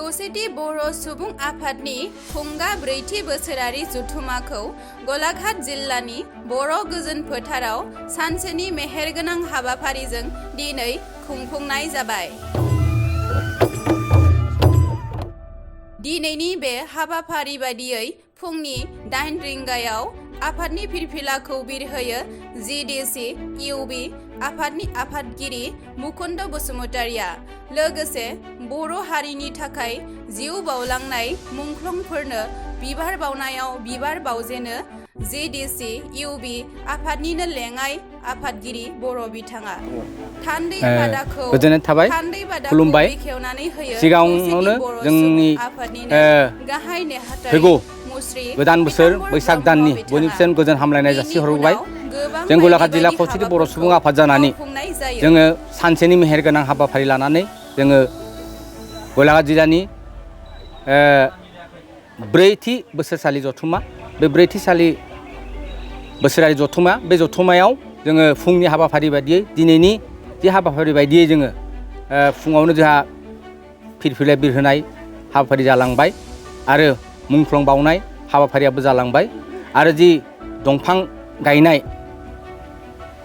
खौसेथि बर' सुबुं आफादनि फुंगा ब्रैथि बोसोरारि जथुमाखौ गलाघाट जिल्लानि बर' गोजोन फोथाराव सानसेनि मेहेरगोनां हाबाफारिजों दिनै खुंफुंनाय जाबाय। दिनैनि बे हाबाफारि बादियै फुंनि 8 रिंगायाव आफादनि फिरफिलाखौ बिरहोयो जिडिसि इउबि आफादनि आफादगिरि मुकुन्द बसुमतारिया। लोगोसे बर' हारिनि थाखाय जिउ बावलांनाय मुंख्लंफोरनो बिबार बावनायाव बिबार बावजेनो जिडिसि इउबि आफादनिनो लेङाइ आफादगिरि बर' बिथाङा। थान्दै बादाखौ खुलुमबाय। बेखेवनानै होयो सिगाङावनो जोंनि गाहाय नेहाथारि गोदान बोसोर बैसाग दाननि बयनिसिम गोजोन हामलायनाय जासिहरबाय। जों गलाघाट जिल्ला खौसेथि बर' सुबुं आफाद जानानै जोङो सानसेनि मेहेरगोनां हाबाफारि लानानै जोङो गलाघाट जिल्लानि ब्रैथि बोसोरसालि जथुमा बे बोसोरारि जथुमा बे जथुमायाव जोङो फुंनि हाबाफारि बायदियै दिनैनि जे हाबाफारि बायदियै जोङो फुङावनो जोंहा फिरफिला बिरहोनाय हाबाफारि जालांबाय आरो मुंख्लं बावनाय हाबाफारियाबो जालांबाय आरो जि दंफां गायनाय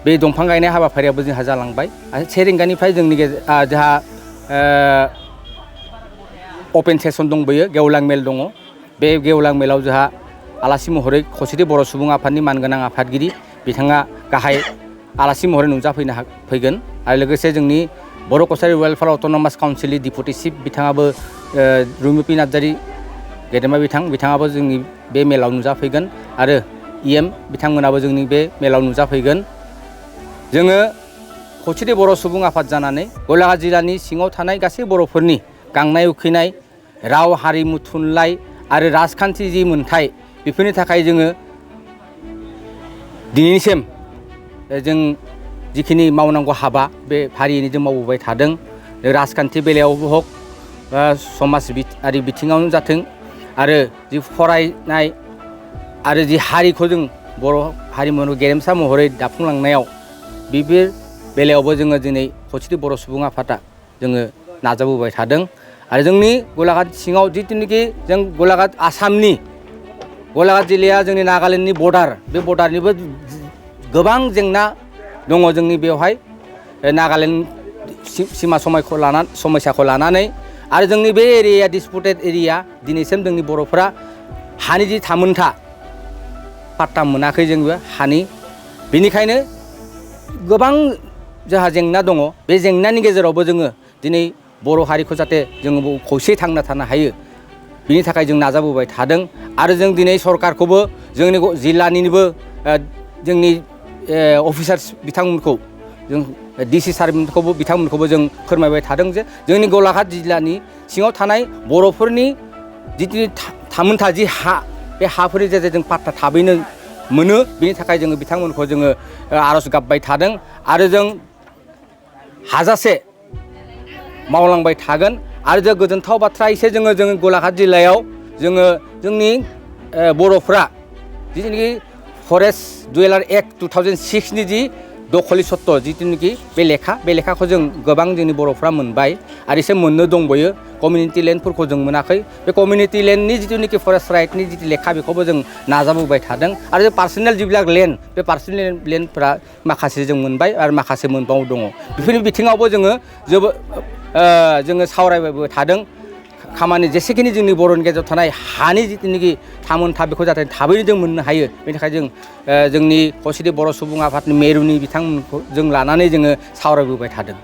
बे दंफां गायनाय हाबाफारियाबो जोंहा जालांबाय आरो 1 रिंगानिफ्राय जोंनि जोंहा अपेन सेसन दंबोयो, गेवलां मेल दङ। बे गेवलां मेलाव जोंहा आलासि महरै खौसेथि बर' सुबुं आफादनि मानगोनां आफादगिरि बिथाङा गाहाय आलासि महरै नुजाफैगोन आरो लोगोसे जोंनि बर' कसारि वेलफेयार अट'नमास काउन्सिलनि डिपुटि चिफ बिथाङाबो रुमिपि नार्जारि गेदेमा बिथाङाबो जोंनि बे मेलाव नुजाफैगोन आरो इएम बिथांमोनाबो जोंनि बे मेलाव नुजाफैगोन। जोङो खौसेथि बर' सुबुं आफाद जानानै गलाघाट जिल्लानि सिङाव थानाय गासै बर'फोरनि गांनाय उखैनाय राव हारिमु थुनलाइ आरो राजखान्थि जि मोन्थाय बेफोरनि थाखाय जोङो दिनैसिम जों जिखिनि मावनांगौ हाबा बे फारियैनो जों मावबोबाय थादों। राजखान्थि बेलायावबो हक समाजारि बिथिङावनो जाथों आरो जि फरायनाय आरो जि हारिखौ जों बर' हारिमुनि गेरेमसा महरै दाफुंलांनायाव बेफोर बेलायावबो जोङो दिनै खौसेथि बर' सुबुं आफादा जोङो नाजाबोबाय थादों आरो जोंनि गलाघाट सिङाव जिथुनिखि जों गलाघाट आसामनि गलाघाट जिल्लाया जोंनि नागालेण्डनि बर्डार, बे बर्डारनिबो गोबां जेंना दङ जोंनि बेवहाय नागालेण्ड सिमा समयसाखौ लानानै आरो जोंनि बे एरिया डिसपुटेड एरिया दिनैसिम जोंनि बर'फोरा हानि जि थामोनथा पाट्टा मोनाखै जोंबो हानि। बेनिखायनो गोबां जोंहा जेंना दङ। बे जेंनानि गेजेरावबो जोङो दिनै बर' हारिखौ जाहाथे जोङो खौसेयै थांना थानो हायो बिनि थाखाय जों नाजाबोबाय थादों आरो जों दिनै सरकारखौबो जोंनि जिल्लानिबो जोंनि अफिसार्स बिथांमोनखौ जों डिसि बिथांमोनखौबो जों फोरमायबाय थादों जे जोंनि गलाघाट जिल्लानि सिङाव थानाय बर'फोरनि जिथु थामोनथा जि हा बे हाफोरनि गेजेरजों जों पाट्टा थाबैनो मोनो बेनि थाखाय जोङो बिथांमोनखौ जोङो आर'ज गाबबाय थादों आरो जों हाजासे मावलांबाय थागोन। आरो जों गोजोनथाव बाथ्रा एसे जोङो गलाघाट जिल्लायाव जोंनि बर'फ्रा जिथुनिखि फरेस्ट डुवेलार एक्ट 2006 नि जि दखलि सत्त जिथुनिखि बे लेखाखौ जों गोबां जोंनि बर'फ्रा मोनबाय आरो एसे मोननो दंबोयो। कमिउनिटि लेन्डफोरखौ जों मोनाखै। बे कमिउनिटि लेन्डनि जिथुनिखि फरेस्ट राइटनि जिथु लेखा बेखौबो जों नाजाबोबाय थादों आरो पार्सनेल जिবিলাক लेन्ड बे पार्सनेल लेन्डफोरा माखासे जों मोनबाय आरो माखासे मोनबाव दङ। बेफोरनि बिथिङावबो जोङो सावरायबाय थादों। खामानि जेसेखिनि जोंनि बर'नि गेजेराव थानाय हानि जिथुनिखि थामोनथा बेखौ जाहाथे थाबैनो जों मोननो हायो बेनि थाखाय जों जोंनि खौसेथि बर' सुबुं आफादनि मेरुनि बिथांमोनखौ जों लानानै जोङो सावरायबोबाय थादों।